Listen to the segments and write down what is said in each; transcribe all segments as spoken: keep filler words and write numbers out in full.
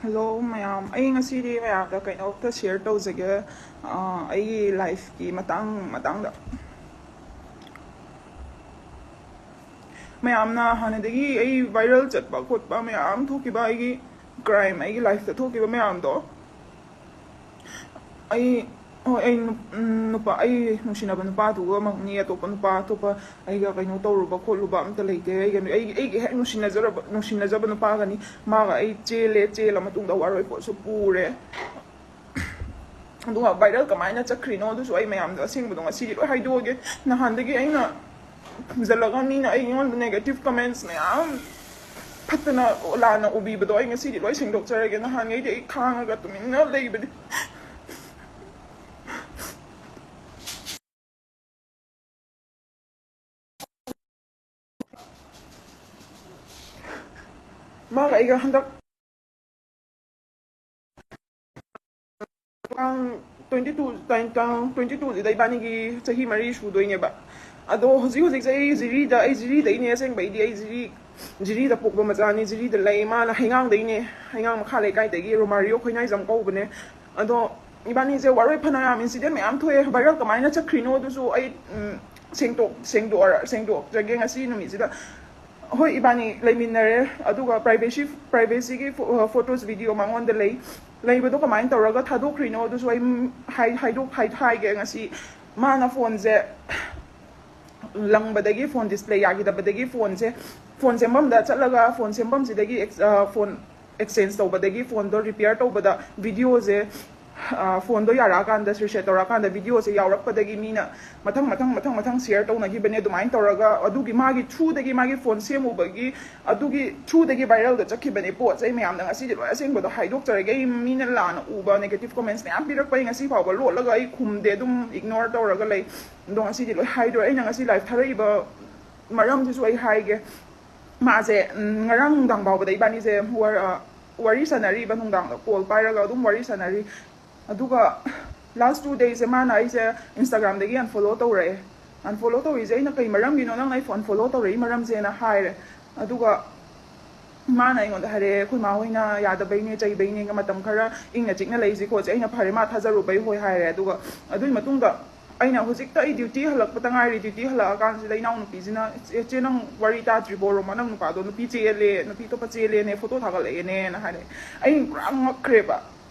Hello ꯃꯌꯥꯝ, ꯑꯩ ꯉꯁꯤꯗꯤ ꯃꯌꯥꯝꯗ ꯀꯩꯅꯣꯝꯇ ꯁꯤꯌꯔ ꯇꯧꯖꯒꯦ꯫ ꯑꯥ, ꯑꯩꯒꯤ ꯂꯥꯏꯐꯀꯤ ꯃꯇꯥꯡ ꯃꯇꯥꯡꯗ꯫ ꯃꯌꯥꯝꯅ ꯍꯥꯟꯅꯗꯒꯤ ꯑꯩ ꯚꯥꯏꯔꯦꯜ ꯆꯠꯄ ꯈꯣꯠꯄ ꯃꯌꯥꯝ ꯊꯣꯛꯈꯤꯕ, ꯑꯩꯒꯤ ꯀ꯭ꯔꯥꯏꯝ, ꯑꯩꯒꯤ ꯂꯥꯏꯐꯇ ꯊꯣꯛꯈꯤꯕ ꯃꯌꯥꯝꯗꯣ, ꯑꯩ, ꯍꯣꯏ, ꯑꯩ ꯅꯨꯞ-, ꯎꯝ, ꯅꯨꯄꯥ, ꯑꯩ ꯅꯨꯡꯁꯤꯅꯕ ꯅꯨꯄꯥꯗꯨꯒꯃꯛꯅꯤ꯫ ꯑꯇꯣꯞꯄ ꯅꯨꯄꯥ, ꯑꯇꯣꯞꯄ ꯑꯩꯒ ꯀꯩꯅꯣ ꯇꯧꯔꯨꯕ ꯈꯣꯠꯂꯨꯕ ꯑꯝꯇ ꯂꯩꯇꯦ꯫ ꯑꯩꯒ, ꯑꯩ, ꯑꯩꯒꯤ ꯍꯦꯛ ꯅꯨꯡꯁꯤꯅꯖꯔꯕ, ꯅꯨꯡꯁꯤꯅꯖꯕ ꯅꯨꯄꯥꯒꯅꯤ꯫ ꯃꯥꯒ ꯑꯩ ꯆꯦꯜꯂꯦ, ꯆꯦꯜꯂ ꯃꯇꯨꯡꯗ ꯋꯥꯔꯣꯏ ꯄꯣꯠꯁꯨ ꯄꯨꯔꯦ꯫ ꯑꯗꯨꯒ ꯚꯥꯏꯔꯦꯜ ꯀꯃꯥꯏꯅ ꯆꯠꯈ꯭ꯔꯤꯅꯣ ꯑꯗꯨꯁꯨ ꯑꯩ ꯃꯌꯥꯝꯗ ꯑꯁꯦꯡꯕꯗꯣ ꯉꯁꯤꯗꯤ ꯂꯣꯏ ꯍꯥꯏꯗꯣꯛꯑꯒꯦ꯫ ꯅꯍꯥꯟꯗꯒꯤ ꯑꯩꯅ ꯈꯨꯝꯖꯤꯜꯂꯒ ꯃꯤꯅ ꯑꯩꯉꯣꯟꯗ ꯅꯦꯒꯦꯇꯤꯚ ꯀꯃꯦꯟꯠꯁ ꯃꯌꯥꯝ, ꯐꯠꯇꯅ ꯂꯥꯟꯅ ꯎꯕꯤꯕꯗꯣ ꯑꯩ ꯉꯁꯤꯗꯤ ꯂꯣꯏ ꯁꯦꯡꯗꯣꯛꯆꯔꯒꯦ꯫ ꯅꯍꯥꯟꯉꯩꯗꯤ ꯑꯩ ꯈꯥꯡꯉꯒ ꯇꯨꯃꯤꯟꯅ ꯂꯩꯕꯅꯤ꯫ ꯃꯥꯒ ꯑꯩꯒ ꯍꯟꯗꯛ ꯇꯥꯡ ꯇ꯭ꯋꯦꯟꯇꯤ ꯇꯨ, ꯇꯥꯡ, ꯇꯥꯡ ꯇ꯭ꯋꯦꯟꯇꯤ ꯇꯨꯁꯤꯗ ꯏꯕꯥꯅꯤꯒꯤ ꯆꯍꯤ ꯃꯔꯤ ꯁꯨꯗꯣꯏꯅꯦꯕ꯫ ꯑꯗꯣ ꯍꯧꯖꯤꯛ ꯍꯧꯖꯤꯛꯁꯦ ꯑꯩ ꯖꯤꯔꯤꯗ, ꯑꯩ ꯖꯤꯔꯤꯗꯩꯅꯦ ꯑꯁꯦꯡꯕꯩꯗꯤ꯫ ꯑꯩ ꯖꯤꯔꯤ, ꯖꯤꯔꯤꯗ ꯄꯣꯛꯄ ꯃꯆꯥꯅꯤ, ꯖꯤꯔꯤꯗ ꯂꯩ꯫ ꯃꯥꯅ ꯍꯩꯉꯥꯡꯗꯩꯅꯦ, ꯍꯩꯉꯥꯡ ꯃꯈꯥ ꯂꯩꯀꯥꯏꯗꯒꯤ, ꯔꯣꯃꯥꯔꯤꯌꯣ ꯈꯣꯏꯅꯥꯏꯖꯝ ꯀꯧꯕꯅꯦ꯫ ꯑꯗꯣ ꯏꯕꯥꯅꯤꯁꯦ ꯋꯥꯔꯣꯏ ꯐꯅꯌꯥꯝ ꯏꯟꯁꯤꯗꯦꯟ ꯃꯌꯥꯝ ꯊꯣꯛꯑꯦ꯫ ꯚꯥꯏꯔꯦꯜ ꯀꯃꯥꯏꯅ ꯆꯠꯈ꯭ꯔꯤꯅꯣ ꯑꯗꯨꯁꯨ ꯑꯩ, ꯎꯝ, ꯁꯦꯡꯗꯣꯛ-, ꯁꯦꯡꯗꯣꯛꯑ-, ꯁꯦꯡꯗꯣꯛꯆꯒꯦ ꯉꯁꯤ ꯅꯨꯃꯤꯠꯁꯤꯗ꯫ ꯍꯣꯏ, ꯏꯕꯥꯅꯤ ꯂꯩꯃꯤꯟꯅꯔꯦ, ꯑꯗꯨꯒ ꯄ꯭ꯔꯥꯏꯚꯦꯁꯤ, ꯄ꯭ꯔꯥꯏꯚꯦꯁꯤꯒꯤ ꯐꯣ-, ꯐꯣꯇꯣꯁ, ꯚꯤꯗꯤꯑꯣ ꯃꯉꯣꯟꯗ ꯂꯩ꯫ ꯂꯩꯕꯗꯣ ꯀꯃꯥꯏꯅ ꯇꯧꯔꯒ ꯊꯥꯗꯣꯛꯈ꯭ꯔꯤꯅꯣ ꯑꯗꯨꯁꯨ ꯑꯩ, ꯎꯝ, ꯍꯥꯏ-, ꯍꯥꯏꯗꯣꯛ-, ꯍꯥꯏ-, ꯍꯥꯏꯒꯦ꯫ ꯉꯁꯤ ꯃꯥꯅ ꯐꯣꯟꯁꯦ ꯂꯪꯕꯗꯒꯤ, ꯐꯣꯟ ꯗꯤꯁꯄ꯭ꯂꯦ ꯌꯥꯈꯤꯗꯕꯗꯒꯤ ꯐꯣꯟꯁꯦ, ꯐꯣꯟ ꯁꯦꯝꯐꯝꯗ ꯆꯠꯂꯒ ꯐꯣꯟ ꯁꯦꯝꯐꯝꯁꯤꯗꯒꯤ ꯑꯦꯛꯁ-, ꯑ, ꯐꯣꯟ ꯑꯦꯛꯁꯆꯦꯟꯖ ꯇꯧꯕꯗꯒꯤ ꯐꯣꯟꯗꯣ ꯔꯤꯄꯤꯌꯔ ꯇꯧꯕꯗ ꯚꯤꯗꯤꯑꯣꯁꯦ, ꯑ, ꯐꯣꯟꯗꯣ ꯌꯥꯔꯛꯑꯀꯥꯟꯗ, ꯔꯤꯁꯦꯠ ꯇꯧꯔꯛꯑꯀꯥꯟꯗ ꯚꯤꯗꯤꯑꯣꯁꯦ ꯌꯥꯎꯔꯛꯄꯗꯒꯤ ꯃꯤꯅ ꯃꯊꯪ, ꯃꯊꯪ, ꯃꯊꯪ, ꯃꯊꯪ ꯁꯤꯌꯔ ꯇꯧꯅꯈꯤꯕꯅꯦ꯫ ꯑꯗꯨꯃꯥꯏꯅ ꯇꯧꯔꯒ ꯑꯗꯨꯒꯤ ꯃꯥꯒꯤ ꯊ꯭ꯔꯨꯗꯒꯤ, ꯃꯥꯒꯤ ꯐꯣꯟ ꯁꯦꯝꯃꯨꯕꯒꯤ ꯑꯗꯨꯒꯤ ꯊ꯭ꯔꯨꯗꯒꯤ ꯚꯥꯏꯔꯦꯜꯗ ꯆꯠꯈꯤꯕꯅꯦ ꯄꯣꯠꯁꯦ꯫ ꯑꯩ ꯃꯌꯥꯝꯗ ꯉꯁꯤꯗꯤ ꯂꯣꯏ ꯑꯁꯦꯡꯕꯗꯣ ꯍꯥꯏꯗꯣꯛꯆꯔꯒꯦ꯫ ꯑꯩ ꯃꯤꯅ ꯂꯥꯟꯅ ꯎꯕ ꯅꯦꯒꯦꯇꯤꯚ ꯀꯃꯦꯟꯠꯁ ꯃꯌꯥꯝ ꯄꯤꯔꯛꯄ ꯑꯩ ꯉꯁꯤ ꯐꯥꯎꯕ ꯂꯣꯠꯂꯒ ꯑꯩ ꯈꯨꯝꯗꯦ, ꯑꯗꯨꯝ ꯏꯒꯅꯣꯔ ꯇꯧꯔꯒ ꯂꯩ꯫ ꯑꯗꯣ ꯉꯁꯤꯗꯤ ꯂꯣꯏ ꯍꯥꯏꯗꯣꯔꯦ꯫ ꯑꯩꯅ ꯉꯁꯤ ꯂꯥꯏꯐ ꯊꯥꯔꯛꯏꯕ ꯃꯔꯝꯁꯤꯁꯨ ꯑꯩ ꯍꯥꯏꯒꯦ꯫ ꯃꯥꯁꯦ, ꯎꯝ, ꯉꯔꯥꯡ ꯅꯨꯡꯗꯥꯡ ꯐꯥꯎꯕꯗ ꯏꯕꯥꯅꯤꯁꯦ ꯋꯥꯔ-, ꯑ, ꯋꯥꯔꯤ ꯁꯥꯟꯅꯔꯤꯕ, ꯅꯨꯡꯗꯥꯡꯗ ꯀꯣꯜ ꯄꯥꯏꯔꯒ ꯑꯗꯨꯝ ꯋꯥꯔꯤ ꯁꯥꯟꯅꯔꯤ꯫ ꯑꯗꯨꯒ ꯂꯥꯁ ꯇꯨ ꯗꯦꯁꯁꯦ ꯃꯥꯅ ꯑꯩꯁꯦ ꯏꯟꯁꯇꯥꯒ꯭ꯔꯥꯝꯗꯒꯤ ꯑꯟꯐꯣꯂꯣ ꯇꯧꯔꯛꯑꯦ꯫ ꯑꯟꯐꯣꯂꯣ ꯇꯧꯔꯤꯁꯦ ꯑꯩꯅ ꯀꯩ ꯃꯔꯝꯒꯤꯅꯣ ꯅꯪꯅ ꯑꯩ ꯑꯟꯐꯣꯂꯣ ꯇꯧꯔꯛꯏ ꯃꯔꯝꯁꯦꯅ ꯍꯥꯏꯔꯦ꯫ ꯑꯗꯨꯒ ꯃꯥꯅ ꯑꯩꯉꯣꯟꯗ ꯍꯥꯏꯔꯛꯑꯦ, "ꯑꯩꯈꯣꯏ ꯃꯥ ꯍꯣꯏꯅ ꯌꯥꯗꯕꯩꯅꯦ, ꯆꯩꯕꯩꯅꯦ, ꯃꯇꯝ ꯈꯔ ꯏꯪꯅ ꯆꯤꯛꯅ ꯂꯩꯁꯤ ꯈꯣꯠꯁꯤ"꯫ ꯑꯩꯅ "ꯐꯔꯦ, ꯃꯥ ꯊꯥꯖꯔꯨꯕꯩ ꯍꯣꯏ" ꯍꯥꯏꯔꯦ꯫ ꯑꯗꯨꯒ ꯑꯗꯨꯒꯤ ꯃꯇꯨꯡꯗ ꯑꯩꯅ ꯍꯧꯖꯤꯛꯇ ꯑꯩ ꯗ꯭ꯌꯨꯇꯤ ꯍꯜꯂꯛꯄꯗ ꯉꯥꯏꯔꯤ꯫ ꯗ꯭ꯌꯨꯇꯤ ꯍꯜꯂꯛꯑꯀꯥꯟꯁꯤꯗ ꯏꯅꯥꯎꯅꯨꯄꯤꯁꯤꯅ, "ꯏꯆꯦ, ꯅꯪ ꯋꯥꯔꯤ ꯇꯥꯗ꯭ꯔꯤꯕꯣ? ꯔꯣꯃꯥ, ꯅꯪ ꯅꯨꯄꯥꯗꯣ ꯅꯨꯄꯤ ꯆꯦꯜꯂꯦ, ꯅꯨꯄꯤ ꯑꯇꯣꯞꯄ ꯆꯦꯜꯂꯦꯅꯦ, ꯐꯣꯇꯣ ꯊꯥꯒꯠꯂꯛꯑꯦꯅꯦꯅ" ꯍꯥꯏꯔꯦ꯫ ꯑꯩ ꯄꯨꯔꯥ ꯉꯛꯈ꯭ꯔꯦꯕ꯫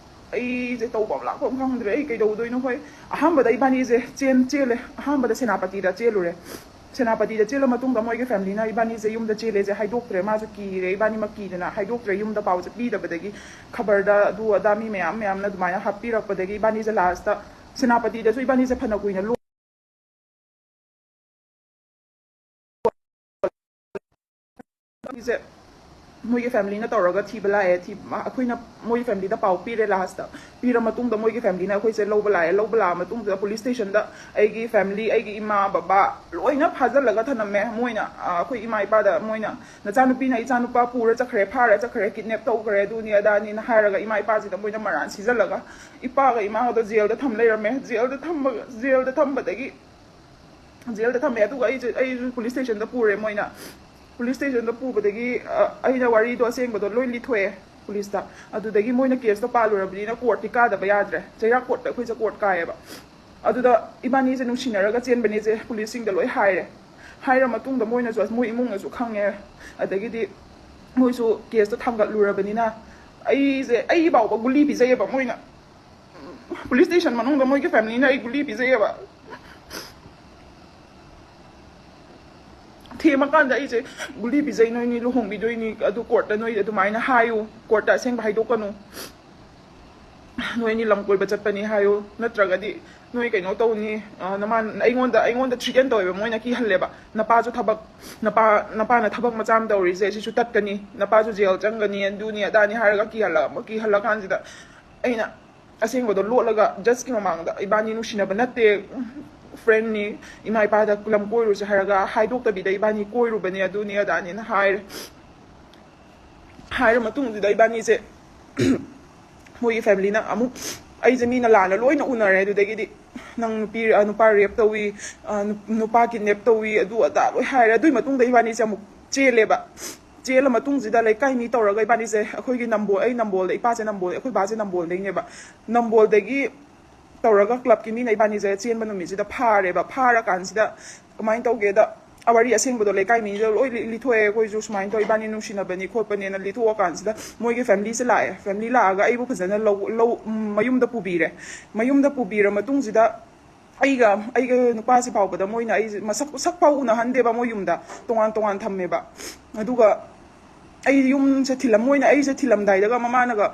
ꯑꯩꯁꯦ ꯇꯧꯐꯝ ꯂꯥꯛꯐꯝ ꯈꯪꯗ꯭ꯔꯦ꯫ ꯑꯩ ꯀꯩꯗꯧꯗꯣꯏꯅꯣ? ꯍꯣꯏ, ꯑꯍꯥꯟꯕꯗ ꯏꯕꯥꯅꯤꯁꯦ ꯆꯦꯟ ꯆꯦꯜꯂꯦ꯫ ꯑꯍꯥꯟꯕꯗ ꯁꯦꯅꯥꯄꯇꯤꯗ ꯆꯦꯜꯂꯨꯔꯦ꯫ ꯁꯦꯅꯥꯄꯇꯤꯗ ꯆꯦꯜꯂ ꯃꯇꯨꯡꯗ ꯃꯣꯏꯒꯤ ꯐꯦꯃꯤꯂꯤꯅ ꯏꯕꯥꯅꯤꯁꯦ ꯌꯨꯝꯗ ꯆꯦꯜꯂꯦꯁꯦ ꯍꯥꯏꯗꯣꯛꯇ꯭ꯔꯦ꯫ ꯃꯥꯁꯨ ꯀꯤꯔꯦ, ꯏꯕꯥꯅꯤꯃꯛ ꯀꯤꯗꯅ ꯍꯥꯏꯗꯣꯛꯇ꯭ꯔꯦ꯫ ꯌꯨꯝꯗ ꯄꯥꯎꯁꯦ ꯄꯤꯗꯕꯗꯒꯤ, ꯈꯕꯔꯗ ꯑꯗꯨ ꯑꯗꯥ ꯃꯤ ꯃꯌꯥꯝ ꯃꯌꯥꯝꯅ ꯑꯗꯨꯃꯥꯏꯅ ꯍꯥꯞꯄꯤꯔꯛꯄꯗꯒꯤ ꯏꯕꯥꯅꯤꯁꯦ ꯂꯥꯁꯇ ꯁꯦꯅꯥꯄꯇꯤꯗꯁꯨ ꯏꯕꯥꯅꯤꯁꯦ ꯐꯅ ꯀꯨꯏꯅ ꯂꯣ- ꯁꯦ ꯃꯣꯏꯒꯤ ꯐꯦꯃꯤꯂꯤꯅ ꯇꯧꯔꯒ ꯊꯤꯕ ꯂꯥꯛꯑꯦ꯫ ꯊꯤ-, ꯑꯩꯈꯣꯏꯅ ꯃꯣꯏꯒꯤ ꯐꯦꯃꯤꯂꯤꯗ ꯄꯥꯎ ꯄꯤꯔꯦ ꯂꯥꯁꯇ꯫ ꯄꯤꯔ ꯃꯇꯨꯡꯗ ꯃꯣꯏꯒꯤ ꯐꯦꯃꯤꯂꯤꯅ ꯑꯩꯈꯣꯏꯁꯦ ꯂꯧꯕ ꯂꯥꯛꯑꯦ꯫ ꯂꯧꯕ ꯂꯥꯛꯑ ꯃꯇꯨꯡꯗ ꯄꯨꯂꯤꯁ ꯁ꯭ꯇꯦꯁꯟꯗ ꯑꯩꯒꯤ ꯐꯦꯃꯤꯂꯤ, ꯑꯩꯒꯤ ꯏꯃꯥ, ꯕꯕꯥ ꯂꯣꯏꯅ ꯐꯥꯖꯤꯜꯂꯒ ꯊꯅꯝꯃꯦ꯫ ꯃꯣꯏꯅ, ꯑ, ꯑꯩꯈꯣꯏ ꯏꯃꯥ ꯏꯄꯥꯗ ꯃꯣꯏꯅ, "ꯅꯆꯥꯅꯨꯄꯤꯅ ꯏꯆꯥꯅꯨꯄꯥ ꯄꯨꯔ ꯆꯠꯈ꯭ꯔꯦ, ꯐꯥꯔ ꯆꯠꯈ꯭ꯔꯦ, ꯀꯤꯗꯅꯦꯞ ꯇꯧꯈ꯭ꯔꯦ, ꯑꯗꯨꯅꯤ ꯑꯗꯥꯅꯤꯅ" ꯍꯥꯏꯔꯒ ꯏꯃꯥ ꯏꯄꯥꯁꯤꯗ ꯃꯣꯏꯅ ꯃꯔꯥꯟ ꯁꯤꯖꯜꯂꯒ ꯏꯄꯥꯒ ꯏꯃꯥꯒꯗꯣ ꯖꯦꯜꯗ ꯊꯝ ꯂꯩꯔꯝꯃꯦ꯫ ꯖꯦꯜꯗ ꯊꯝꯕ, ꯖꯦꯜꯗ ꯊꯝꯕꯗꯒꯤ ꯖꯦꯜꯗ ꯊꯝꯃꯦ꯫ ꯑꯗꯨꯒ ꯑꯩꯁꯦ, ꯑꯩꯁꯨ ꯄꯨꯂꯤꯁ ꯁ꯭ꯇꯦꯁꯟꯗ ꯄꯨꯔꯦ ꯃꯣꯏꯅ꯫ ꯄꯨꯂꯤꯁ ꯁ꯭ꯇꯦꯁꯟꯗ ꯄꯨꯕꯗꯒꯤ, ꯑ, ꯑꯩꯅ ꯋꯥꯔꯤꯗꯣ ꯑꯁꯦꯡꯕꯗꯣ ꯂꯣꯏ ꯂꯤꯊꯣꯛꯑꯦ ꯄꯨꯂꯤꯁꯇ꯫ ꯑꯗꯨꯗꯒꯤ ꯃꯣꯏꯅ ꯀꯦꯁꯇꯣ ꯄꯥꯜꯂꯨꯔꯕꯅꯤꯅ ꯀꯣꯔꯠꯇꯤ ꯀꯥꯗꯕ ꯌꯥꯗ꯭ꯔꯦ꯫ ꯆꯩꯔꯥꯛ ꯀꯣꯔꯠꯇ ꯑꯩꯈꯣꯏꯁꯦ ꯀꯣꯔꯠ ꯀꯥꯏꯌꯦꯕ꯫ ꯑꯗꯨꯗ ꯏꯕꯥꯅꯤꯁꯦ ꯅꯨꯡꯁꯤꯅꯔꯒ ꯆꯦꯟꯕꯅꯦꯁꯦ ꯄꯨꯂꯤꯁꯁꯤꯡꯗ ꯂꯣꯏ ꯍꯥꯏꯔꯦ꯫ ꯍꯥꯏꯔ ꯃꯇꯨꯡꯗ ꯃꯣꯏꯅꯁꯨ, ꯃꯣꯏ ꯏꯃꯨꯡꯅꯁꯨ ꯈꯪꯉꯦ꯫ ꯑꯗꯒꯤꯗꯤ ꯃꯣꯏꯁꯨ ꯀꯦꯁꯇꯣ ꯊꯥꯡꯒꯠꯂꯨꯔꯕꯅꯤꯅ ꯑꯩꯁꯦ, ꯑꯩ ꯐꯥꯎꯕ ꯒꯨꯂꯤ ꯄꯤꯖꯩꯌꯦꯕ ꯃꯣꯏꯅ꯫ ꯄꯨꯂꯤꯁ ꯁ꯭ꯇꯦꯁꯟ ꯃꯅꯨꯡꯗ ꯃꯣꯏꯒꯤ ꯐꯦꯃꯤꯂꯤꯅ ꯑꯩ ꯒꯨꯂꯤ ꯄꯤꯖꯩꯌꯦꯕ꯫ ꯊꯦꯝꯃꯀꯥꯟꯗ ꯑꯩꯁꯦ ꯒꯨꯂꯤ ꯄꯤꯖꯩ, "ꯅꯣꯏꯅꯤ ꯂꯨꯍꯣꯡꯕꯤꯗꯣꯏꯅꯤ, ꯑꯗꯨ ꯀꯣꯔꯠꯇ ꯅꯣꯏ ꯑꯗꯨꯃꯥꯏꯅ ꯍꯥꯏꯌꯨ, ꯀꯣꯔꯠꯇ ꯑꯁꯦꯡꯕ ꯍꯥꯏꯗꯣꯛꯀꯅꯨ, ꯅꯣꯏꯅꯤ ꯂꯝ ꯀꯣꯏꯕ ꯆꯠꯄꯅꯤ ꯍꯥꯏꯌꯨ, ꯅꯠꯇ꯭ꯔꯒꯗꯤ ꯅꯣꯏ ꯀꯩꯅꯣ ꯇꯧꯅꯤ"꯫ ꯑ, ꯅꯃꯥ-, ꯑꯩꯉꯣꯟꯗ, ꯑꯩꯉꯣꯟꯗ ꯊ꯭ꯔꯤꯇꯦꯟ ꯇꯧꯋꯦꯕ ꯃꯣꯏꯅ, ꯀꯤꯍꯜꯂꯦꯕ꯫ "ꯅꯄꯥꯁꯨ ꯊꯕꯛ, ꯅꯄꯥ, ꯅꯄꯥꯅ ꯊꯕꯛ ꯃꯆꯥ ꯑꯃ ꯇꯧꯔꯤꯁꯦ ꯁꯤꯁꯨ ꯇꯠꯀꯅꯤ, ꯅꯄꯥꯁꯨ ꯖꯦꯜ ꯆꯪꯒꯅꯤ, ꯑꯗꯨꯅꯤ ꯑꯗꯥꯅꯤ" ꯍꯥꯏꯔꯒ ꯀꯤꯍꯜꯂ-, ꯀꯤꯍꯜꯂꯀꯥꯟꯁꯤꯗ ꯑꯩꯅ ꯑꯁꯦꯡꯕꯗꯣ ꯂꯣꯠꯂꯒ ꯖꯁꯀꯤ ꯃꯃꯥꯡꯗ, "ꯏꯕꯥꯅꯤ ꯅꯨꯡꯁꯤꯅꯕ ꯅꯠꯇꯦ, ꯐ꯭ꯔꯦꯟꯅꯤ, ꯏꯃꯥ ꯏꯄꯥꯗ ꯂꯝ ꯀꯣꯏꯔꯨꯁꯦ" ꯍꯥꯏꯔꯒ ꯍꯥꯏꯗꯣꯛꯇꯕꯤꯗ "ꯏꯕꯥꯅꯤ ꯀꯣꯏꯔꯨꯕꯅꯦ, ꯑꯗꯨꯅꯤ ꯑꯗꯥꯅꯤꯅ" ꯍꯥꯏꯔꯦ꯫ ꯍꯥꯏꯔ ꯃꯇꯨꯡꯗꯨꯗ ꯏꯕꯥꯅꯤꯁꯦ ꯃꯣꯏꯒꯤ ꯐꯦꯃꯤꯂꯤꯅ ꯑꯃꯨꯛ ꯑꯩꯁꯦ ꯃꯤꯅ ꯂꯥꯟꯅ ꯂꯣꯏꯅ ꯎꯅꯔꯦ꯫ ꯑꯗꯨꯗꯒꯤꯗꯤ "ꯅꯪ ꯅꯨꯄꯤ, ꯑ, ꯅꯨꯄꯥ ꯔꯦꯞ ꯇꯧꯏ, ꯑ, ꯅꯨ-, ꯅꯨꯄꯥ ꯀꯤꯗꯅꯦꯞ ꯇꯧꯏ", ꯑꯗꯨ ꯑꯗꯥ ꯂꯣꯏ ꯍꯥꯏꯔꯦ꯫ ꯑꯗꯨꯒꯤ ꯃꯇꯨꯡꯗ ꯏꯕꯥꯅꯤꯁꯦ ꯑꯃꯨꯛ ꯆꯦꯜꯂꯦꯕ꯫ ꯆꯦꯜꯂ ꯃꯇꯨꯡꯁꯤꯗ ꯂꯩꯀꯥꯏ ꯃꯤ ꯇꯧꯔꯒ ꯏꯕꯥꯅꯤꯁꯦ, ꯑꯩꯈꯣꯏꯒꯤ ꯅꯝꯕꯣꯜ, ꯑꯩ ꯅꯝꯕꯣꯜꯗ, ꯏꯄꯥꯁꯦ ꯅꯝꯕꯣꯜ, ꯑꯩꯈꯣꯏ ꯕꯥꯁꯦ ꯅꯝꯕꯣꯜꯗꯩꯅꯦꯕ꯫ ꯅꯝꯕꯣꯜꯗꯒꯤ ꯇꯧꯔꯒ ꯀ꯭ꯂꯕꯀꯤ ꯃꯤꯅ ꯏꯕꯥꯅꯤꯁꯦ ꯆꯦꯟꯕ ꯅꯨꯃꯤꯠꯁꯤꯗ ꯐꯥꯔꯦꯕ꯫ ꯐꯥꯔꯀꯥꯟꯁꯤꯗ ꯀꯃꯥꯏꯅ ꯇꯧꯒꯦꯗ, ꯋꯥꯔꯤ ꯑꯁꯦꯡꯕꯗꯣ ꯂꯩꯀꯥꯏ ꯃꯤꯗ ꯂꯣꯏ ꯂꯤ-, ꯂꯤꯊꯣꯛꯑꯦ꯫ ꯑꯩꯈꯣꯏꯁꯨ ꯁꯨꯃꯥꯏꯅ ꯇꯧ, ꯏꯕꯥꯅꯤ ꯅꯨꯡꯁꯤꯅꯕꯅꯤ ꯈꯣꯠꯄꯅꯦꯅ ꯂꯤꯊꯣꯛꯑꯀꯥꯟꯁꯤꯗ ꯃꯣꯏꯒꯤ ꯐꯦꯃꯤꯂꯤꯁꯦ ꯂꯥꯛꯑꯦ꯫ ꯐꯦꯃꯤꯂꯤ ꯂꯥꯛꯑꯒ ꯑꯩꯕꯨ ꯐꯖꯅ ꯂꯧ, ꯂꯧ, ꯎꯝ, ꯃꯌꯨꯝꯗ ꯄꯨꯕꯤꯔꯦ꯫ ꯃꯌꯨꯝꯗ ꯄꯨꯕꯤꯔ ꯃꯇꯨꯡꯁꯤꯗ ꯑꯩꯒ, ꯑꯩꯒ ꯅꯨꯄꯥꯁꯤ ꯐꯥꯎꯕꯗ ꯃꯣꯏꯅ ꯑꯩꯁꯦ ꯃꯁꯛ, ꯁꯛ ꯐꯥꯎ ꯎꯅꯍꯟꯗꯦꯕ꯫ ꯃꯣꯏ ꯌꯨꯝꯗ ꯇꯣꯉꯥꯟ ꯇꯣꯉꯥꯟ ꯊꯝꯃꯦꯕ꯫ ꯑꯗꯨꯒ ꯑꯩ ꯌꯨꯝꯁꯦ ꯊꯤꯜꯂꯝ-, ꯃꯣꯏꯅ ꯑꯩꯁꯦ ꯊꯤꯜꯂꯝꯗꯥꯏꯗꯒ ꯃꯃꯥꯅꯒ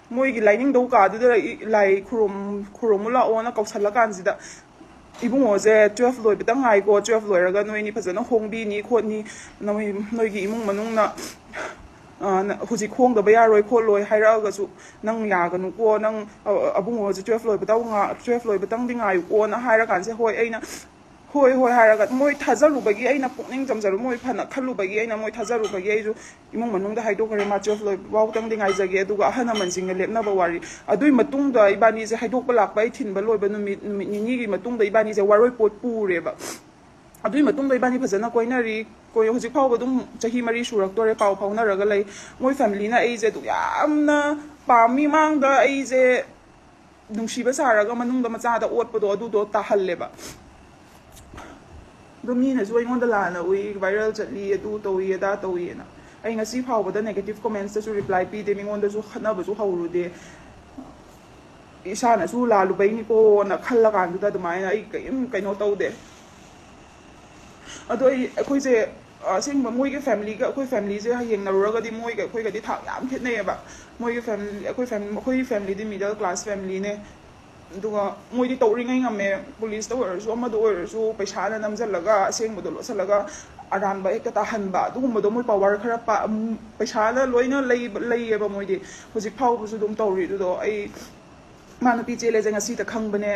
ꯃꯣꯏꯒꯤ ꯂꯥꯏꯅꯤꯡꯗꯧ ꯀꯥꯗꯨꯗ ꯂꯥꯏ ꯈꯨꯔꯨꯝ-, ꯈꯨꯔꯨꯝꯃꯨ ꯂꯥꯛꯑꯣꯅ ꯀꯧꯁꯜꯂꯀꯥꯟꯁꯤꯗ, "ꯏꯕꯨꯡꯉꯣꯁꯦ ꯇꯨꯌꯦꯜꯐ ꯂꯣꯏꯕꯇ ꯉꯥꯏꯀꯣ, ꯇꯨꯌꯦꯜꯐ ꯂꯣꯏꯔꯒ ꯅꯣꯏꯅꯤ ꯐꯖꯅ ꯍꯣꯡꯕꯤꯅꯤ ꯈꯣꯠꯅꯤ, ꯅꯣꯏ, ꯅꯣꯏꯒꯤ ꯏꯃꯨꯡ ꯃꯅꯨꯡꯅ, ꯑ, ꯅ-, ꯍꯧꯖꯤꯛ ꯍꯣꯡꯗꯕ ꯌꯥꯔꯣꯏ ꯈꯣꯠꯂꯣꯏ ꯍꯥꯏꯔꯛꯑꯒꯁꯨ ꯅꯪ ꯌꯥꯒꯅꯨꯀꯣ, ꯅꯪ, ꯑ, ꯑꯕꯨꯡꯉꯣꯁꯦ ꯇꯨꯌꯦꯜꯐ ꯂꯣꯏꯕꯇ ꯉꯥ-, ꯇꯨꯌꯦꯜꯐ ꯂꯣꯏꯕꯇꯪꯗꯤ ꯉꯥꯏꯌꯨꯀꯣꯅ" ꯍꯥꯏꯔꯀꯥꯟꯁꯦ, ꯍꯣꯏ, ꯑꯩꯅ ꯍꯣꯏ, ꯍꯣꯏ ꯍꯥꯏꯔꯒ ꯃꯣꯏ ꯊꯥꯖꯔꯨꯕꯒꯤ, ꯑꯩꯅ ꯄꯨꯛꯅꯤꯡ ꯆꯝꯖꯔꯨ-, ꯃꯣꯏ ꯐꯅ ꯈꯜꯂꯨꯕꯒꯤ, ꯑꯩꯅ ꯃꯣꯏ ꯊꯥꯖꯔꯨꯕꯒꯤ ꯑꯩꯁꯨ ꯏꯃꯨꯡ ꯃꯅꯨꯡꯗ ꯍꯥꯏꯗꯣꯛꯈ꯭ꯔꯦ, "ꯃꯥ ꯇꯨꯌꯦꯜꯐ ꯂꯣꯏꯕ ꯐꯥꯎꯇꯪꯗꯤ ꯉꯥꯏꯖꯒꯦ", ꯑꯗꯨꯒ ꯑꯍꯜ ꯂꯃꯟꯁꯤꯡꯒ ꯂꯦꯞꯅꯕ ꯋꯥꯔꯤ꯫ ꯑꯗꯨꯏ ꯃꯇꯨꯡꯗ ꯏꯕꯥꯅꯤꯁꯦ ꯍꯥꯏꯗꯣꯛꯄ ꯂꯥꯛꯄ ꯑꯩ ꯊꯤꯟꯕ ꯂꯣꯏꯕ ꯅꯨꯃꯤꯠ, ꯅꯨꯃꯤꯠ ꯅꯤꯅꯤꯒꯤ ꯃꯇꯨꯡꯗ ꯏꯕꯥꯅꯤꯁꯦ ꯋꯥꯔꯣꯏꯄꯣꯠ ꯄꯨꯔꯦꯕ꯫ ꯑꯗꯨꯏ ꯃꯇꯨꯡꯗ ꯏꯕꯥꯅꯤ ꯐꯖꯅ ꯀꯣꯏꯅꯔꯤ꯫ ꯀꯣꯏ-, ꯍꯧꯖꯤꯛ ꯐꯥꯎꯕ ꯑꯗꯨꯝ ꯆꯍꯤ ꯃꯔꯤ ꯁꯨꯔꯛꯇꯣꯔꯦ ꯄꯥꯎ ꯐꯥꯎꯅꯔꯒ ꯂꯩ꯫ ꯃꯣꯏ ꯐꯦꯃꯤꯂꯤꯅ ꯑꯩꯁꯦ ꯑꯗꯨꯛ ꯌꯥꯝꯅ ꯄꯥꯝꯃꯤ, ꯃꯥꯡꯗ ꯑꯩꯁꯦ ꯅꯨꯡꯁꯤꯕ ꯁꯥꯔꯒ ꯃꯅꯨꯡꯗ ꯃꯆꯥꯗ ꯑꯣꯠꯄꯗꯣ ꯑꯗꯨꯗꯣ ꯇꯥꯍꯜꯂꯦꯕ꯫ ꯑꯗꯣ ꯃꯤꯅꯁꯨ ꯑꯩꯉꯣꯟꯗ ꯂꯥꯟꯅ ꯎꯏ, ꯚꯥꯏꯔꯦꯜ ꯆꯠꯂꯤ, ꯑꯗꯨ ꯇꯧꯏ, ꯑꯗꯥ ꯇꯧꯏꯅ꯫ ꯑꯩ ꯉꯁꯤ ꯐꯥꯎꯕꯗ ꯅꯦꯒꯦꯇꯤꯚ ꯀꯣꯃꯦꯟꯁꯇꯁꯨ ꯔꯤꯄ꯭ꯂꯥꯏ ꯄꯤꯗꯦ, ꯃꯤꯉꯣꯟꯗꯁꯨ ꯈꯠꯅꯕꯁꯨ ꯍꯧꯔꯨꯗꯦ꯫ ꯏꯁꯥꯅꯁꯨ ꯂꯥꯜꯂꯨꯕꯩꯅꯤꯀꯣꯅ ꯈꯜꯂꯀꯥꯟꯗꯨꯗ ꯑꯗꯨꯃꯥꯏꯅ ꯑꯩ ꯀꯔꯤꯝ ꯀꯩꯅꯣ ꯇꯧꯗꯦ꯫ ꯑꯗꯣ ꯑꯩ, ꯑꯩꯈꯣꯏꯁꯦ ꯑꯁꯦꯡꯕ ꯃꯣꯏꯒꯤ ꯐꯦꯃꯤꯂꯤꯒ ꯑꯩꯈꯣꯏ ꯐꯦꯃꯤꯂꯤꯁꯦ ꯌꯦꯡꯅꯔꯨꯔꯒꯗꯤ ꯃꯣꯏꯒ ꯑꯩꯈꯣꯏꯒꯗꯤ ꯊꯥꯛ ꯌꯥꯝ ꯈꯦꯠꯅꯩꯌꯦꯕ꯫ ꯃꯣꯏꯒꯤ ꯐꯦꯃꯤꯂꯤ, ꯑꯩꯈꯣꯏ ꯐꯦꯃꯤꯂꯤ, ꯑꯩꯈꯣꯏ ꯐꯦꯃꯤꯂꯤꯗꯤ ꯃꯤꯗꯜ ꯀ꯭ꯂꯥꯁ ꯐꯦꯃꯤꯂꯤꯅꯦ꯫ ꯑꯗꯨꯒ ꯃꯣꯏꯗꯤ ꯇꯧꯔꯤꯉꯩ ꯉꯝꯃꯦ, ꯄꯨꯂꯤꯁꯇ ꯑꯣꯏꯔꯁꯨ ꯑꯃꯗ ꯑꯣꯏꯔꯁꯨ ꯄꯩꯁꯥꯅ ꯅꯝꯁꯤꯜꯂꯒ ꯑꯁꯦꯡꯕꯗꯣ ꯂꯣꯠꯁꯤꯜꯂꯒ ꯑꯔꯥꯟꯕ ꯍꯦꯛꯇ ꯇꯥꯍꯟꯕ, ꯑꯗꯨꯒꯨꯝꯕꯗꯣ ꯃꯣꯏ ꯄꯋꯥꯔ ꯈꯔ ꯄꯥ-, ꯎꯝ, ꯄꯩꯁꯥꯅ ꯂꯣꯏꯅ ꯂꯩꯕ-, ꯂꯩꯌꯦꯕ ꯃꯣꯏꯗꯤ꯫ ꯍꯧꯖꯤꯛ ꯐꯥꯎꯕꯁꯨ ꯑꯗꯨꯝ ꯇꯧꯔꯤ ꯑꯗꯨꯗꯣ꯫ ꯑꯩ ꯃꯥ ꯅꯨꯄꯤ ꯆꯦꯜꯂꯦꯁꯦ ꯉꯁꯤꯗ ꯈꯪꯕꯅꯦ꯫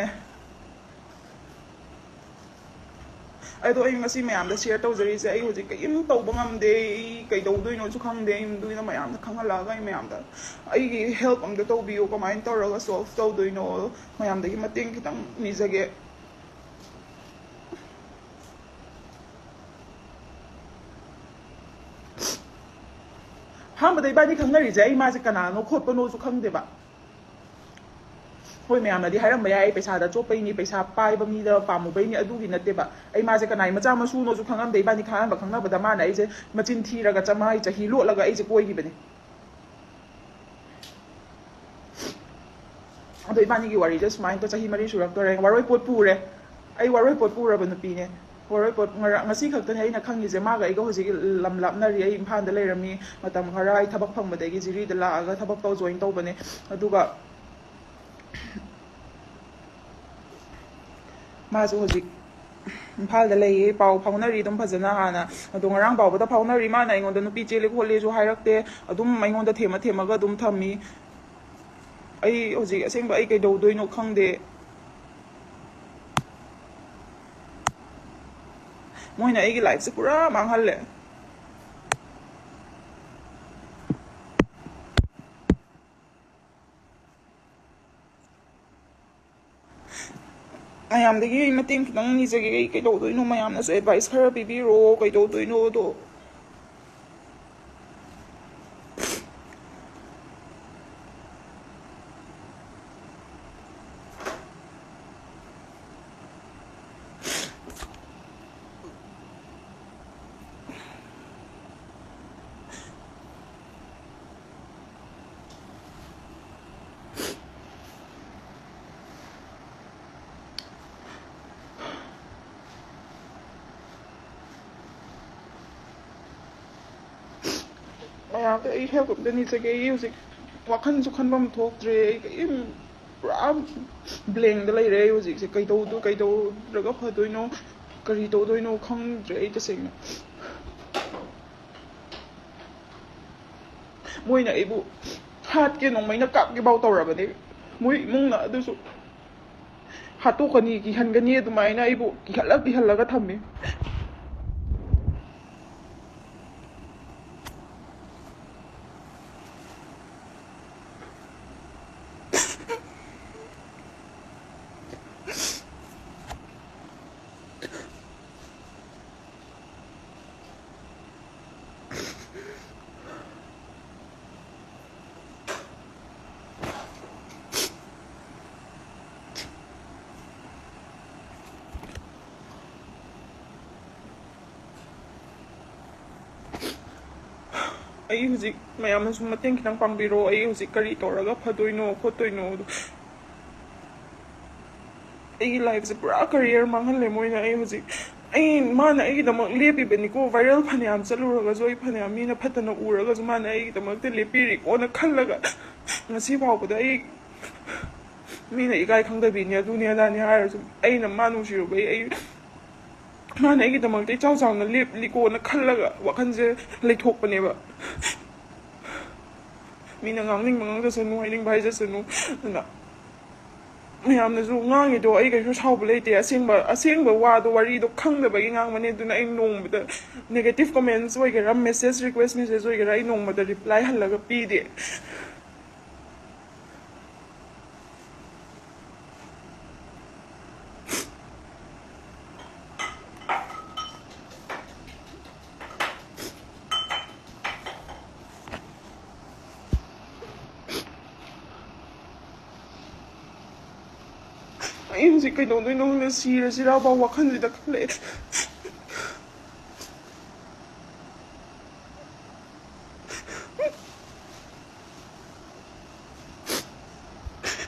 ꯑꯗꯣ ꯑꯩ ꯉꯁꯤ ꯃꯌꯥꯝꯗ ꯁꯤꯌꯔ ꯇꯧꯖꯔꯤꯁꯦ, ꯑꯩ ꯍꯧꯖꯤꯛ ꯀꯔꯤꯝ ꯇꯧꯕ ꯉꯝꯗꯦ, ꯑꯩ ꯀꯩꯗꯧꯗꯣꯏꯅꯣꯁꯨ ꯈꯪꯗꯦ꯫ ꯑꯩ ꯑꯗꯨꯒꯤꯅ ꯃꯌꯥꯝꯗ ꯈꯪꯍꯜꯂꯛꯑꯒ ꯑꯩ ꯃꯌꯥꯝꯗ ꯑꯩꯒꯤ ꯍꯦꯜꯞ ꯑꯝꯇ ꯇꯧꯕꯤꯌꯨ, ꯀꯃꯥꯏꯅ ꯇꯧꯔꯒ ꯁꯣꯜꯕ ꯇꯧꯗꯣꯏꯅꯣ, ꯃꯌꯥꯝꯗꯒꯤ ꯃꯇꯦꯡ ꯈꯤꯇꯪ ꯅꯤꯖꯒꯦ꯫ ꯑꯍꯥꯟꯕꯗ ꯏꯕꯥꯅꯤ ꯈꯪꯅꯔꯤꯁꯦ ꯑꯩ ꯃꯥꯁꯦ ꯀꯅꯥꯅꯣ ꯈꯣꯠꯄꯅꯣꯁꯨ ꯈꯪꯗꯦꯕ꯫ ꯍꯣꯏ, ꯃꯌꯥꯝꯅꯗꯤ ꯍꯥꯏꯔꯝꯕ ꯌꯥꯏ, ꯑꯩ ꯄꯩꯁꯥꯗ ꯆꯣꯞꯄꯩꯅꯤ, ꯄꯩꯁꯥ ꯄꯥꯏꯕ ꯃꯤꯗ ꯄꯥꯝꯃꯨꯕꯩꯅꯤ, ꯑꯗꯨꯒꯤ ꯅꯠꯇꯦꯕ꯫ ꯑꯩ ꯃꯥꯁꯦ ꯀꯅꯥꯏ ꯃꯆꯥ ꯃꯁꯨꯅꯣꯁꯨ ꯈꯪꯉꯝꯗꯦ꯫ ꯏꯕꯥꯅꯤ ꯑꯍꯥꯟꯕ ꯈꯪꯅꯕꯗ ꯃꯥꯅ ꯑꯩꯁꯦ ꯃꯆꯤꯟ ꯊꯤꯔꯒ ꯆꯃꯥꯏ ꯆꯍꯤ ꯂꯣꯠꯂꯒ ꯑꯩꯁꯦ ꯀꯣꯏꯈꯤꯕꯅꯤ꯫ ꯑꯗꯣ ꯏꯕꯥꯅꯤꯒꯤ ꯋꯥꯔꯤꯁꯦ ꯁꯨꯃꯥꯏꯅ ꯆꯍꯤ ꯃꯔꯤ ꯁꯨꯔꯛꯇꯣꯔꯦ꯫ ꯋꯥꯔꯣꯏ ꯄꯣꯠ ꯄꯨꯔꯦ꯫ ꯑꯩ ꯋꯥꯔꯣꯏ ꯄꯣꯠ ꯄꯨꯔꯕ ꯅꯨꯄꯤꯅꯦ꯫ ꯋꯥꯔꯣꯏ ꯄꯣꯠ ꯉꯔꯥꯡ, ꯉꯁꯤ ꯈꯛꯇꯅꯦ ꯑꯩꯅ ꯈꯪꯉꯤꯁꯦ꯫ ꯃꯥꯒ ꯑꯩꯒ ꯍꯧꯖꯤꯛ ꯂꯝ ꯂꯥꯞꯅꯔꯤ꯫ ꯑꯩ ꯏꯝꯐꯥꯜꯗ ꯂꯩꯔꯝꯃꯤ ꯃꯇꯝ ꯈꯔ꯫ ꯑꯩ ꯊꯕꯛ ꯐꯪꯕꯗꯒꯤ ꯖꯤꯔꯤꯗ ꯂꯥꯛꯑꯒ ꯊꯕꯛ ꯇꯧ ꯖꯣꯏꯟ ꯇꯧꯕꯅꯦ꯫ ꯑꯗꯨꯒ ꯃꯥꯁꯨ ꯍꯧꯖꯤꯛ ꯏꯝꯐꯥꯜꯗ ꯂꯩꯌꯦ꯫ ꯄꯥꯎ ꯐꯥꯎꯅꯔꯤ ꯑꯗꯨꯝ ꯐꯖꯅ ꯍꯥꯟꯅ꯫ ꯑꯗꯣ ꯉꯔꯥꯡ ꯐꯥꯎꯕꯗ ꯐꯥꯎꯅꯔꯤ꯫ ꯃꯥꯅ ꯑꯩꯉꯣꯟꯗ ꯅꯨꯄꯤ ꯆꯦꯜꯂꯦ ꯈꯣꯠꯂꯦꯁꯨ ꯍꯥꯏꯔꯛꯇꯦ꯫ ꯑꯗꯨꯝ ꯑꯩꯉꯣꯟꯗ ꯊꯦꯝꯃ ꯊꯦꯝꯃꯒ ꯑꯗꯨꯝ ꯊꯝꯃꯤ꯫ ꯑꯩ ꯍꯧꯖꯤꯛ ꯑꯁꯦꯡꯕ ꯑꯩ ꯀꯩꯗꯧꯗꯣꯏꯅꯣ ꯈꯪꯗꯦ꯫ ꯃꯣꯏꯅ ꯑꯩꯒꯤ ꯂꯥꯏꯐꯁꯦ ꯄꯨꯔꯥ ꯃꯥꯡꯍꯜꯂꯦ꯫ ꯃꯌꯥꯝꯗꯒꯤ ꯑꯩ ꯃꯇꯦꯡ ꯈꯤꯇꯪ ꯅꯤꯖꯒꯦ꯫ ꯑꯩ ꯀꯩꯗꯧꯗꯣꯏꯅꯣ? ꯃꯌꯥꯝꯅꯁꯨ ꯑꯦꯗꯚꯥꯏꯁ ꯈꯔ ꯄꯤꯕꯤꯔꯛꯑꯣ, ꯀꯩꯗꯧꯗꯣꯏꯅꯣꯗꯣ꯫ ꯃꯌꯥꯝꯗ ꯑꯩ ꯍꯦꯜꯞ ꯑꯝꯇ ꯅꯤꯖꯒꯦ꯫ ꯑꯩ ꯍꯧꯖꯤꯛ ꯋꯥꯈꯜꯁꯨ ꯈꯟꯐꯝ ꯊꯣꯛꯇ꯭ꯔꯦ꯫ ꯑꯩ ꯀꯔꯤꯝ, ꯄꯨꯔꯥ ꯕ꯭ꯂꯦꯡꯗ ꯂꯩꯔꯦ ꯑꯩ ꯍꯧꯖꯤꯛꯁꯦ꯫ ꯀꯩꯗꯧꯗꯣ-, ꯀꯩꯗꯧꯔꯒ ꯐꯗꯣꯏꯅꯣ, ꯀꯔꯤ ꯇꯧꯗꯣꯏꯅꯣ ꯈꯪꯗ꯭ꯔꯦ ꯑꯩ ꯇꯁꯦꯡꯅ꯫ ꯃꯣꯏꯅ ꯑꯩꯕꯨ ꯍꯥꯠꯀꯦ, ꯅꯣꯡꯃꯩꯅ ꯀꯥꯞꯀꯦ ꯐꯥꯎ ꯇꯧꯔꯕꯅꯦ, ꯃꯣꯏ ꯏꯃꯨꯡꯅ꯫ ꯑꯗꯨꯁꯨ ꯍꯥꯠꯇꯣꯛꯀꯅꯤ, ꯀꯤꯍꯟꯒꯅꯤ, ꯑꯗꯨꯃꯥꯏꯅ ꯑꯩꯕꯨ ꯀꯤꯍꯜꯂ ꯀꯤꯍꯜꯂꯒ ꯊꯝꯃꯤ꯫ ꯑꯩ ꯍꯧꯖꯤꯛ ꯃꯌꯥꯝꯅꯁꯨ ꯃꯇꯦꯡ ꯈꯤꯇꯪ ꯄꯥꯡꯕꯤꯔꯣ, ꯑꯩ ꯍꯧꯖꯤꯛ ꯀꯔꯤ ꯇꯧꯔꯒ ꯐꯗꯣꯏꯅꯣ ꯈꯣꯠꯇꯣꯏꯅꯣ ꯑꯗꯣ꯫ ꯑꯩꯒꯤ ꯂꯥꯏꯐꯁꯦ ꯄꯨꯔꯥ ꯀꯔꯤꯌꯔ ꯃꯥꯡꯍꯜꯂꯦ ꯃꯣꯏꯅ꯫ ꯑꯩ ꯍꯧꯖꯤꯛ, ꯑꯩ, ꯃꯥꯅ ꯑꯩꯒꯤꯗꯃꯛ ꯂꯦꯞꯄꯤꯕꯅꯤꯀꯣ, ꯚꯥꯏꯔꯦꯜ ꯐꯅꯌꯥꯝ ꯆꯠꯂꯨꯔꯒꯁꯨ, ꯑꯩ ꯐꯅꯌꯥꯝ ꯃꯤꯅ ꯐꯠꯇꯅ ꯎꯔꯒꯁꯨ ꯃꯥꯅ ꯑꯩꯒꯤꯗꯃꯛꯇ ꯂꯦꯞꯄꯤꯔꯤꯀꯣꯅ ꯈꯜꯂꯒ ꯉꯁꯤ ꯐꯥꯎꯕꯗ ꯑꯩ, ꯃꯤꯅ ꯏꯀꯥꯏ ꯈꯪꯗꯕꯤꯅꯤ, ꯑꯗꯨꯅꯤ ꯑꯗꯥꯅꯤ ꯍꯥꯏꯔꯁꯨ, ꯑꯩꯅ ꯃꯥ ꯅꯨꯡꯁꯤꯔꯨꯕꯩ ꯑꯩ, ꯃꯥꯅ ꯑꯩꯒꯤꯗꯃꯛꯇ ꯏꯆꯥꯎ ꯆꯥꯎꯅ ꯂꯦꯞꯂꯤꯀꯣꯅ ꯈꯜꯂꯒ ꯋꯥꯈꯜꯁꯦ ꯂꯩꯊꯣꯛꯄꯅꯦꯕ꯫ ꯃꯤꯅ ꯉꯥꯡꯅꯤꯡꯕ ꯉꯥꯡꯖꯁꯅꯨ, ꯍꯥꯏꯅꯤꯡꯕ ꯍꯥꯏꯖꯁꯅꯨ꯫ ꯑꯗꯨꯅ ꯃꯌꯥꯝꯅꯁꯨ ꯉꯥꯡꯉꯤꯗꯣ ꯑꯩ ꯀꯩꯁꯨ ꯁꯥꯎꯕ ꯂꯩꯇꯦ꯫ ꯑꯁꯦꯡꯕ, ꯑꯁꯦꯡꯕ ꯋꯥꯗꯣ, ꯋꯥꯔꯤꯗꯣ ꯈꯪꯗꯕꯒꯤ ꯉꯥꯡꯕꯅꯦ꯫ ꯑꯗꯨꯅ ꯑꯩ ꯅꯣꯡꯃꯗ negative comments ꯑꯣꯏꯒꯦꯔꯥ, message, request message ꯑꯣꯏꯒꯦꯔꯥ, ꯑꯩ ꯅꯣꯡꯃꯗ reply ꯍꯜꯂꯒ ꯄꯤꯗꯦ꯫ ꯑꯩ ꯍꯧꯖꯤꯛ ꯀꯩꯗꯧꯗꯣꯏꯅꯣ ꯈꯪꯗꯦ, ꯁꯤꯔꯁꯤꯔꯥ ꯐꯥꯎ ꯋꯥꯈꯜꯁꯤꯗ ꯈꯜꯂꯛꯑꯦ꯫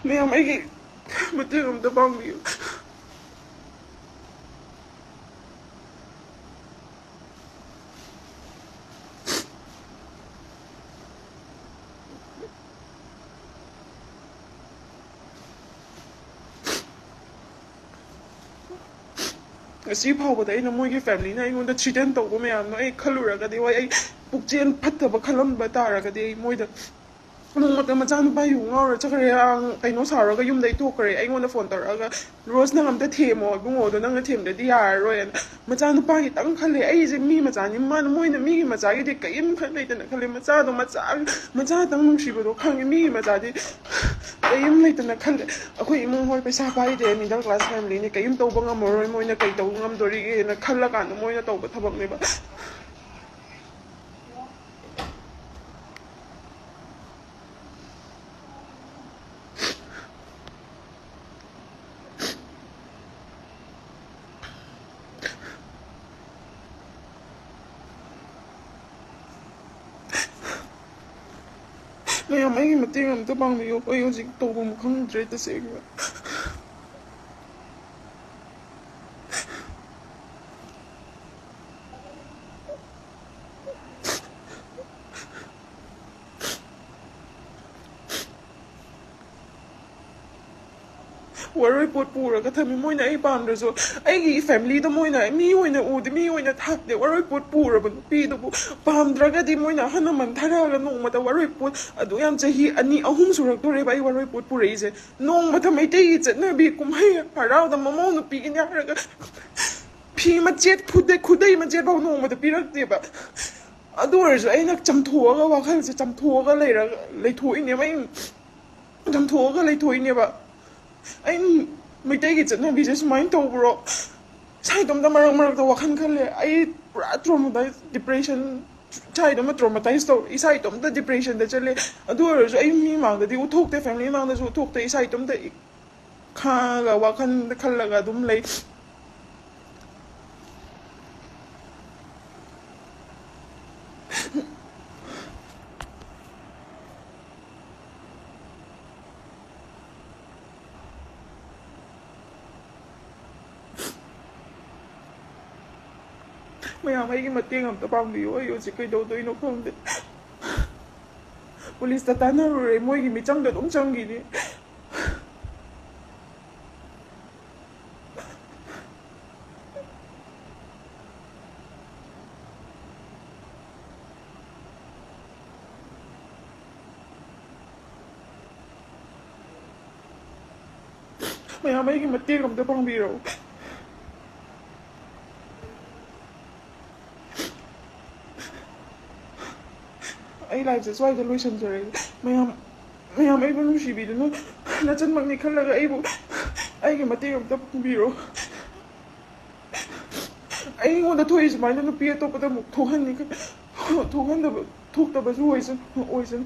ꯃꯌꯥꯝ ꯑꯩꯒꯤ ꯃꯇꯦꯡ ꯑꯝꯇ ꯄꯥꯡꯕꯤꯌꯨ꯫ ꯉꯁꯤ ꯐꯥꯎꯕꯗ ꯑꯩꯅ ꯃꯣꯏꯒꯤ ꯐꯦꯃꯤꯂꯤꯅ ꯑꯩꯉꯣꯟꯗ ꯊ꯭ꯔꯤꯇꯟ ꯇꯧꯕ ꯃꯌꯥꯝꯗꯣ ꯑꯩ ꯈꯜꯂꯨꯔꯒꯗꯤ, ꯍꯣꯏ, ꯑꯩ ꯄꯨꯛꯆꯦꯜ ꯐꯠꯇꯕ ꯈꯜꯂꯝꯕ ꯇꯥꯔꯒꯗꯤ, ꯑꯩ ꯃꯣꯏꯗ ꯅꯣꯡꯃꯇ ꯃꯆꯥꯅꯨꯄꯥ ꯌꯨ ꯉꯥꯎꯔ ꯆꯠꯈ꯭ꯔꯦ, ꯑꯥ, ꯀꯩꯅꯣ ꯁꯥꯎꯔꯒ ꯌꯨꯝꯗꯩ ꯊꯣꯛꯈ꯭ꯔꯦ꯫ ꯑꯩꯉꯣꯟꯗ ꯐꯣꯟ ꯇꯧꯔꯛꯑꯒ, "ꯔꯣꯁ, ꯅꯪ ꯑꯝꯇ ꯊꯦꯝꯃꯣ ꯏꯕꯨꯡꯉꯣꯗꯣ, ꯅꯪꯅ ꯊꯦꯝꯗ꯭ꯔꯗꯤ ꯌꯥꯔꯔꯣꯏꯅ"꯫ ꯃꯆꯥꯅꯨꯄꯥꯒꯤꯇꯪ ꯈꯜꯂꯦ꯫ ꯑꯩꯁꯦ ꯃꯤ ꯃꯆꯥꯅꯤ, ꯃꯥꯅ, ꯃꯣꯏꯅ ꯃꯤꯒꯤ ꯃꯆꯥꯒꯤꯗꯤ ꯀꯔꯤꯝ ꯈꯟ ꯂꯩꯇꯅ ꯈꯜꯂꯦ꯫ ꯃꯆꯥꯗꯣ ꯃꯆꯥ, ꯃꯆꯥꯇꯪ ꯅꯨꯡꯁꯤꯕꯗꯣ ꯈꯪꯉꯦ꯫ ꯃꯤꯒꯤ ꯃꯆꯥꯗꯤ ꯀꯔꯤꯝ ꯂꯩꯇꯅ ꯈꯜꯂꯦ꯫ ꯑꯩꯈꯣꯏ ꯏꯃꯨꯡ ꯍꯣꯏ ꯄꯩꯁꯥ ꯄꯥꯏꯗꯦ, middle class family ꯅꯤ, ꯀꯔꯤꯝ ꯇꯧꯕ ꯉꯝꯃꯔꯣꯏ, ꯃꯣꯏꯅ ꯀꯩ ꯇꯧꯕ ꯉꯝꯗꯣꯔꯤꯒꯦꯅ ꯈꯜꯂꯀꯥꯟꯗ ꯃꯣꯏꯅ ꯇꯧꯕ ꯊꯕꯛꯅꯦꯕ꯫ ꯃꯌꯥꯝ, ꯑꯩꯒꯤ ꯃꯇꯦꯡ ꯑꯝꯇ ꯄꯥꯡꯕꯤꯌꯨ꯫ ꯑꯩ ꯍꯧꯖꯤꯛ ꯇꯧꯐꯝ ꯈꯪꯗ꯭ꯔꯦ, ꯇꯁꯦꯡꯅ꯫ ꯋꯥꯔꯣꯏ ꯄꯣꯠ ꯄꯨꯔꯒ ꯊꯝꯃꯤ꯫ ꯃꯣꯏꯅ ꯑꯩ ꯄꯥꯝꯗ꯭ꯔꯁꯨ, ꯑꯩꯒꯤ ꯐꯦꯃꯤꯂꯤꯗ ꯃꯣꯏꯅ ꯃꯤ ꯑꯣꯏꯅ ꯎꯗꯦ, ꯃꯤ ꯑꯣꯏꯅ ꯊꯥꯛꯇꯦ꯫ ꯋꯥꯔꯣꯏ ꯄꯣꯠ ꯄꯨꯔꯕ ꯅꯨꯄꯤꯗꯨꯕꯨ ꯄꯥꯝꯗ꯭ꯔꯒꯗꯤ, ꯃꯣꯏꯅ ꯑꯍꯜ ꯂꯃꯟ ꯊꯥꯔꯛꯑꯒ ꯅꯣꯡꯃꯇ ꯋꯥꯔꯣꯏ ꯄꯣꯠ ꯑꯗꯨ ꯌꯥꯝ ꯆꯍꯤ ꯑꯅꯤ ꯑꯍꯨꯝ ꯁꯨꯔꯛꯇꯣꯔꯦꯕ ꯑꯩ ꯋꯥꯔꯣꯏ ꯄꯣꯠ ꯄꯨꯔꯛꯏꯁꯦ꯫ ꯅꯣꯡꯃꯇ ꯃꯩꯇꯩꯒꯤ ꯆꯠꯅꯕꯤ ꯀꯨꯝꯍꯩ ꯍꯔꯥꯎꯗ ꯃꯃꯧ ꯅꯨꯄꯤꯒꯤꯅꯦ ꯍꯥꯏꯔꯒ ꯐꯤ ꯃꯆꯦꯠ, ꯈꯨꯗꯩ, ꯈꯨꯗꯩ ꯃꯆꯦꯠ ꯐꯥꯎ ꯅꯣꯡꯃꯇ ꯄꯤꯔꯛꯇꯦꯕ꯫ ꯑꯗꯨ ꯑꯣꯏꯔꯁꯨ ꯑꯩꯅ ꯆꯝꯊꯣꯛꯑꯒ, ꯋꯥꯈꯜꯁꯦ ꯆꯝꯊꯣꯛꯑꯒ ꯂꯩꯔꯒ, ꯂꯩꯊꯣꯛꯏꯅꯦꯕ꯫ ꯑꯩ ꯆꯝꯊꯣꯛꯑꯒ ꯂꯩꯊꯣꯛꯏꯅꯦꯕ꯫ ꯑꯩ ꯃꯩꯇꯩꯒꯤ ꯆꯠꯅꯕꯤꯁꯦ ꯁꯨꯃꯥꯏꯅ ꯇꯧꯕ꯭ꯔꯣ? ꯏꯁꯥ ꯏꯇꯣꯝꯇ ꯃꯔꯛ ꯃꯔꯛꯇ ꯋꯥꯈꯜ ꯈꯜꯂꯦ꯫ ꯑꯩ ꯄꯨꯔꯥ ꯇ꯭ꯔꯣꯃꯥꯇꯥꯏꯁ, ꯗꯤꯄ꯭ꯔꯦꯁꯟ, ꯏꯁꯥ ꯏꯇꯣꯝꯇ ꯇ꯭ꯔꯣꯃꯥꯇꯥꯏꯁ ꯇꯧ, ꯏꯁꯥ ꯏꯇꯣꯝꯇ ꯗꯤꯄ꯭ꯔꯦꯁꯟꯗ ꯆꯠꯂꯦ꯫ ꯑꯗꯨ ꯑꯣꯏꯔꯁꯨ ꯑꯩ ꯃꯤ ꯃꯥꯡꯗꯗꯤ ꯎꯠꯊꯣꯛꯇꯦ, ꯐꯦꯃꯤꯂꯤ ꯃꯥꯡꯗꯁꯨ ꯎꯠꯊꯣꯛꯇꯦ꯫ ꯏꯁꯥ ꯏꯇꯣꯝꯇ ꯏ-, ꯈꯥꯡꯉꯒ, ꯋꯥꯈꯜꯗ ꯈꯜꯂꯒ ꯑꯗꯨꯝ ꯂꯩ꯫ ꯃꯌꯥꯝ, ꯑꯩꯒꯤ ꯃꯇꯦꯡ ꯑꯝꯇ ꯄꯥꯡꯕꯤꯌꯨ꯫ ꯑꯩ ꯍꯧꯖꯤꯛ ꯀꯩꯗꯧꯗꯣꯏꯅꯣ ꯈꯪꯗꯦ꯫ ꯄꯨꯂꯤꯁꯇ ꯇꯥꯟꯅꯔꯨꯔꯦ, ꯃꯣꯏꯒꯤ ꯃꯤꯆꯪꯗ ꯑꯗꯨꯝ ꯆꯪꯈꯤꯅꯤ꯫ ꯃꯌꯥꯝ, ꯑꯩꯒꯤ ꯃꯇꯦꯡ ꯑꯝꯇ ꯄꯥꯡꯕꯤꯔꯛꯎ꯫ ꯑꯩ ꯂꯥꯏꯐꯁꯦ ꯁ꯭ꯋꯥꯏꯗ ꯂꯣꯏꯁꯤꯟꯖꯔꯒꯦ꯫ ꯃꯌꯥꯝ, ꯃꯌꯥꯝ, ꯑꯩꯕꯨ ꯅꯨꯡꯁꯤꯕꯤꯗꯨꯅ, ꯅꯆꯟꯃꯛꯅꯤ ꯈꯜꯂꯒ ꯑꯩꯕꯨ, ꯑꯩꯒꯤ ꯃꯇꯦꯡ ꯑꯝꯇ ꯄꯥꯡꯕꯤꯔꯣ꯫ ꯑꯩꯉꯣꯟꯗ ꯊꯣꯛꯏ ꯁꯨꯃꯥꯏꯅ ꯅꯨꯄꯤ ꯑꯇꯣꯞꯄꯗ ꯑꯃꯨꯛ ꯊꯣꯛꯍꯟꯅꯤ ꯈ-, ꯊꯣꯛꯍꯟꯗꯕ, ꯊꯣꯛꯇꯕꯁꯨ ꯑꯣꯏꯁꯅꯨ, ꯑꯣꯏꯁꯅꯨ꯫